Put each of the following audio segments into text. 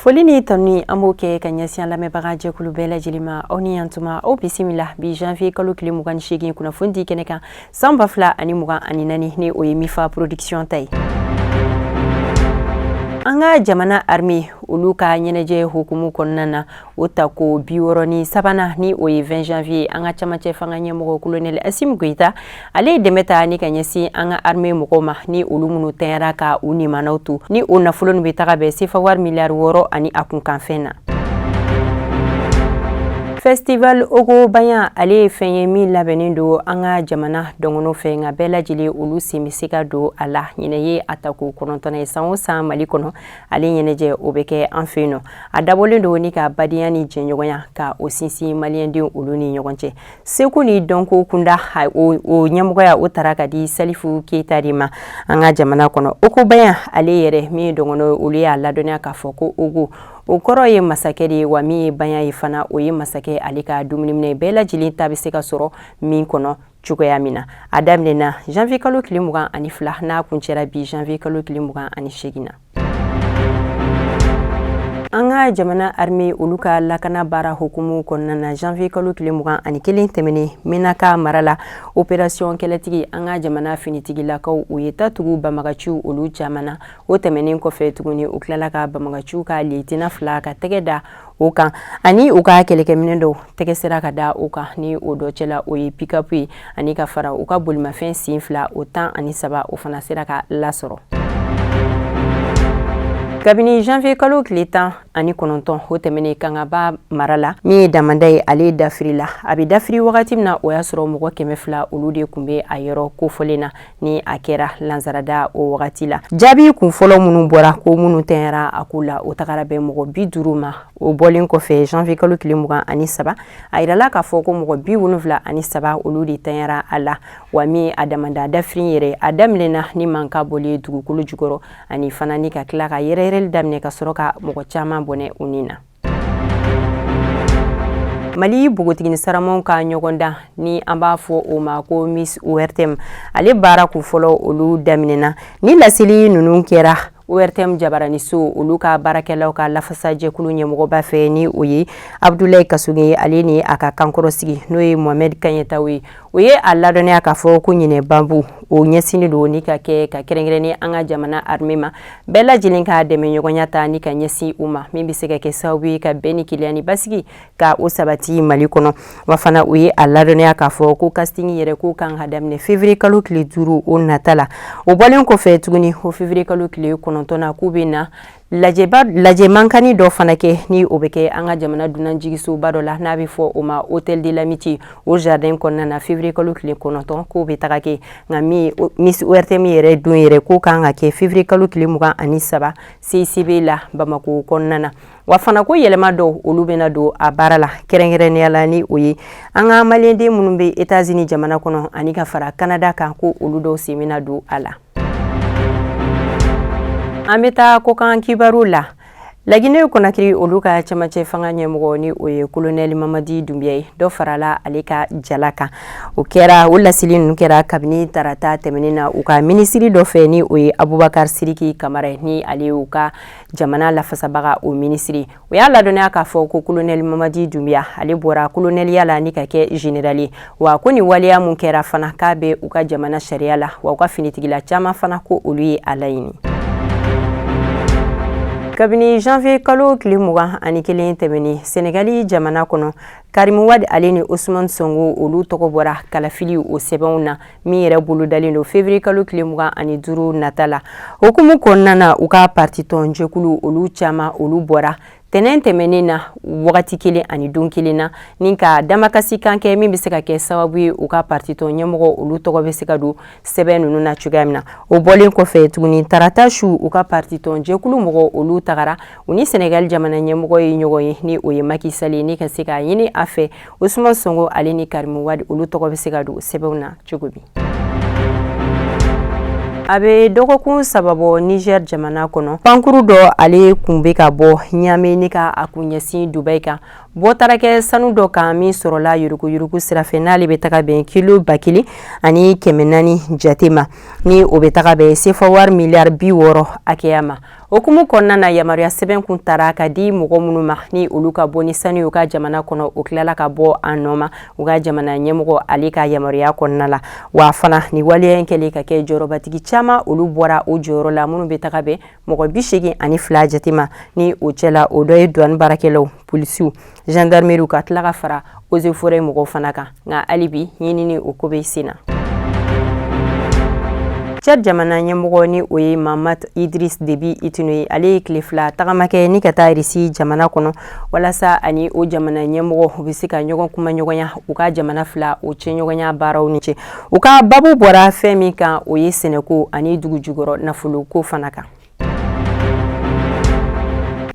Foli ni tanu an b'o kɛ ka ɲɛsin an lamɛnbaga jɛkulu bɛɛ lajɛlen ma. Aw ni yantuma, aw bisimila bi janvier kalo tile 28 kunnafoni di kɛnɛ kan san 2024, ni o ye Mifa Production ta ye. An ka jamana armée olu ka ɲɛnajɛ hukumu kɔnɔna na, o tako 63nan, ni o ye 20 janvier, an ka camancɛ fanga ɲɛmɔgɔ colonel Assimi Goïta, ale ye dɛmɛ ta ni ka ɲɛsin an ka armée mɔgɔw ma, ni olu minnu tanyara ka u nimanaw to, ni o nafolo nin bɛ taga bɛn sefa wari miliyari 6 ani a kunkanfɛn na. Festival Ogo Banya, ale ye fɛn ye min labɛnnen don an ka jamana dɔngɔnɔ fɛ, nka bɛɛ lajɛlen olu sen bɛ se ka don a la. Ɲinɛ ye a tako 9nan ye. San o san Mali kɔnɔ, ale ɲɛnajɛ o bɛ kɛ an fɛ yen nɔ. A dabɔlen don ni ka badenya ni jɛɲɔgɔnya ka o sinsin maliyɛndenw olu ni ɲɔgɔn cɛ. Seko ni dɔnko kunda, o ɲɛmɔgɔya o tara ka di Salifu Keyita de ma an ka jamana kɔnɔ. Ogo Banya ale yɛrɛ min ye dɔngɔnɔ, olu y'a ladɔnniya k'a fɔ ko Ogo, o kɔrɔ ye masakɛ de ye, wa min ye banya ye fana, o ye masakɛ ale ka dumuniminɛ bɛɛ lajɛlen ta bɛ se ka sɔrɔ min kɔnɔ cogoya min na. A daminɛna janvier kalo tile 22, n'a kuncɛra bi janvier kalo tile 28 na. An ka jamana armée olu ka lakana baara hukumu kɔnɔna na, janvier kalo tile 21 tɛmɛnen, Menaka mara la, opération kɛlɛtigi, an ka jamana finitigilakaw u ye tatugu banbagaciw olu caman na. O tɛmɛnen kɔfɛ tuguni, u tilala ka banbagaciw ka lieutenant fila ka tɛgɛ da o kan, ani u ka kɛlɛkɛminɛ dɔw tɛgɛ sera ka da o kan, ni o dɔ cɛla o ye pick-up ye, ani ka fara u ka bolimafɛn sen fila o 13, o fana sera ka lasɔrɔ. Kabini janvier kalo tile 19 o tɛmɛnen, Kangaba mara la, min ye damanda ye, ale dafiri la. A bɛ dafiri wagati min na, o y'a sɔrɔ mɔgɔ 200 olu de tun bɛ a yɔrɔ kofɔlen na ni a kɛra lansarada o wagati la. Jaabi kun fɔlɔ minnu bɔra ko minnu tɛyara a ko la, o tagara bɛn mɔgɔ 50 ma. O bɔlen kɔfɛ, janvier kalo tile 23, a yirala k'a fɔ ko mɔgɔ 73 olu de tanyara a la. Wa min a damanda dafiri yɛrɛ, a daminɛna ni mankan bɔlen dugukolo jukɔrɔ, ani fana ni ka tila ka yɛrɛyɛrɛli daminɛ ka sɔrɔ ka mɔgɔ caman bɔnɛ u ni na. Mali npogotigini saramaw ka ɲɔgɔndan, ni an b'a fɔ o ma ko Miss ORTM, ale baara kun fɔlɔ olu daminɛna. Ni laseli ninnu kɛra ORTM jabaraniso olu ka baarakɛlaw ka lafasajɛkulu ɲɛmɔgɔba fɛ, ni o ye Abdoulaye Kassogué ye, ale ni a ka kankɔrɔsigi n'o ye Mohamed Kaɲɛtaw ye. O ye a ladɔnniya k'a fɔ ko ɲinɛ banbu o ɲɛsinnen don ni ka kɛ ka kɛrɛnkɛrɛnni an ka jamana armée ma, bɛɛ lajɛlen ka dɛmɛ ɲɔgɔnya ta ni ka ɲɛsin u ma, min bɛ se ka kɛ sababu ye ka bɛn ni kelenya ni basigi ka o sabati Mali kɔnɔ. Wa fana u ye a ladɔnniya k'a fɔ ko casting yɛrɛ ko kan ka daminɛ février kalo tile 5 o nata la. O bɔlen kɔfɛ tuguni, o février kalo tile 9 na, k'u bɛ na lajɛba lajɛ mankani dɔ fana kɛ, ni o bɛ kɛ an ka jamana dunanjigisoba dɔ la, n'a bɛ fɔ o ma Hôtel de l'Amitié, o jardin kɔnɔna na, février kalo tile 9 k'o bɛ taga kɛ. Nka min Miss ORTM yɛrɛ don yɛrɛ, k'o kan ka kɛ février kalo tile 23 CICB la Bamako kɔnɔna na. Wa fana ko yɛlɛma dɔw olu bɛna don a baara la, kɛrɛnkɛrɛnnenya la ni o ye an ka maliyɛnden minnu bɛ États-Unis jamana kɔnɔ ani ka fara Canada kan, ko olu dɔw sen bɛna don a la. An bɛ taa kɔkan kibaru la. Laginɛ Konakiri olu ka cɛmancɛ fanga ɲɛmɔgɔ, ni o ye colonel Mamadi Doumbouya ye, dɔ farala ale ka jala kan. O kɛra, o laseli ninnu kɛra kabini tarata tɛmɛnen na u ka minisiri dɔ fɛ, ni o ye Abubakar Siriki Kamara ye, ni ale y'u ka jamana lafasabaga o minisiri. O y'a ladɔnniya k'a fɔ ko colonel Mamadi Doumbouya, ale bɔra colonɛliya la ni ka kɛ général ye. Wa ko nin waleya mun kɛra fana, k'a bɛ u ka jamana sariya la, wa u ka finitigila caman fana ko olu ye a laɲini. Kabini janvier kalo tile 21 tɛmɛnen, Senegali jamana kɔnɔ, Karim Wade ale ni Ousmane Sonko olu tɔgɔ bɔra kalafili o sɛbɛnw na min yɛrɛ bolodalen don février kalo tile 25 nata la. Hukumu kɔnɔna na, u ka parti tɔn jɛkulu olu caman olu bɔra tɛnɛn tɛmɛnen na wagati kelen ani don kelen na ni ka damakasikan kɛ, min bɛ se ka kɛ sababu ye u ka parti tɔn ɲɛmɔgɔ olu tɔgɔ bɛ se ka don sɛbɛn ninnu na cogoya min na. O bɔlen kɔfɛ tuguni, tarata su, u ka parti tɔn jɛkulu mɔgɔ olu tagara u ni Senegal jamana ɲɛmɔgɔ ye ɲɔgɔn ye, ni o ye Macky Sall, ni ka se k'a ɲini a fɛ Ousmane Sonko ale ni Karim Wade olu tɔgɔ bɛ se ka don sɛbɛnw na cogo min. A bɛ dɔgɔkun 3 bɔ, Niger jamana kɔnɔ, pankuru dɔ ale kun bɛ ka bɔ Niamey ni ka a kun ɲɛsin Dubai kan, bɔ taara kɛ sanu dɔ kan min sɔrɔla yuruguyurugu sira fɛ, n'ale bɛ taga bɛn kilo 1400 jate ma, ni o bɛ taga bɛn sefa wari miliyari 60 hakɛya ma. O O hukumu kɔnɔna na, yamaruya sɛbɛn kun tara ka di mɔgɔ minnu ma ni olu ka bɔ ni sanu u ka jamana kɔnɔ, o tilala ka bɔ a nɔ ma u ka jamana ɲɛmɔgɔ ale ka yamaruya kɔnɔna la. Wa fana, ni waleya in kɛlen ka kɛ, jɔyɔrɔbatigi caman olu bɔra o jɔyɔrɔ la, minnu bɛ taga bɛn mɔgɔ 82 jate ma. Ni o cɛla, o dɔ ye douane baarakɛlaw, polisiw, gendarmerie, ka tila ka fara eaux et forêts mɔgɔw fana kan. Nka hali bi, ɲinini o ko bɛ sen na. Tchad jamana ɲɛmɔgɔ, ni o ye Mahamat Idriss Déby Itno ye, ale ye tile 2 tagama kɛ ni ka taa Russie jamana kɔnɔ, walasa ani o jamana ɲɛmɔgɔ u bɛ se ka ɲɔgɔn kuma ɲɔgɔnya u ka jamana fila o cɛɲɔgɔnya baaraw ni cɛ. U ka babu bɔra fɛn min kan, o ye sɛnɛko ani dugu jukɔrɔ nafoloko fana kan.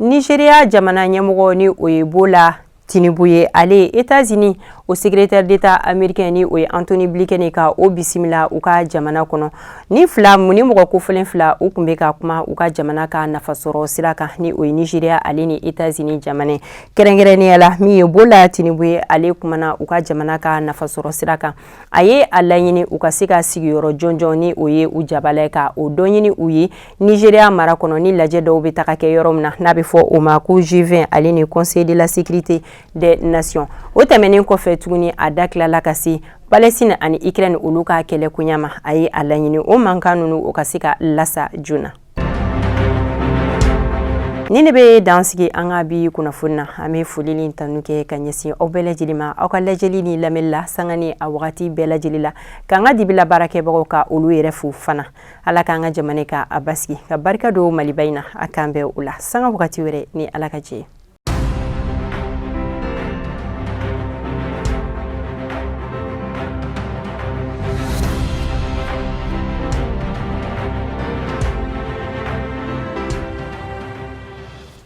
Nigeria jamana ɲɛmɔgɔ, ni o ye Bola Tinubu ye, ale États-Unis o secrétaire d'État américain, ni o ye Antony Blinken, ka o bisimila u ka jamana kɔnɔ. Ni fila ni mɔgɔ kofɔlen fila, u tun bɛ ka kuma u ka jamana ka nafasɔrɔ sira kan, ni o ye Nigeria ale ni États-Unis jamana. Kɛrɛnkɛrɛnnenya la, min ye Bola Tinubu ye, ale kumana u ka jamana ka nafasɔrɔ sira kan. A ye a laɲini u ka se ka sigiyɔrɔ jɔnjɔn, ni o ye u jabala, ka o dɔ ɲini u ye Nigeria mara kɔnɔ, ni lajɛ dɔw bɛ taga kɛ yɔrɔ min na, n'a bɛ fɔ o ma ko G20 ale ni Conseil de la sécurité des nations. O tɛmɛnen kɔfɛ tuguni, a da tilala ka se Palestine ani Ukraine olu ka kɛlɛkoɲa ma. A ye a laɲini o mankan ninnu, o ka se ka lasa joona. Ni ne bɛ dan sigi an ka bi kunnafoni na. An bɛ foli ni tanu kɛ ka ɲɛsin aw bɛɛ lajɛlen ma, aw ka lajɛli ni lamɛnli la, sanga ni a wagati bɛɛ lajɛlen la, k'an ka dibila baarakɛbagaw ka olu yɛrɛ fo fana. Ala k'an ka jamana ka a basigi, ka barika don Maliba in na. A k'an bɛn o la sanga wagati wɛrɛ, ni Ala ka jɛ.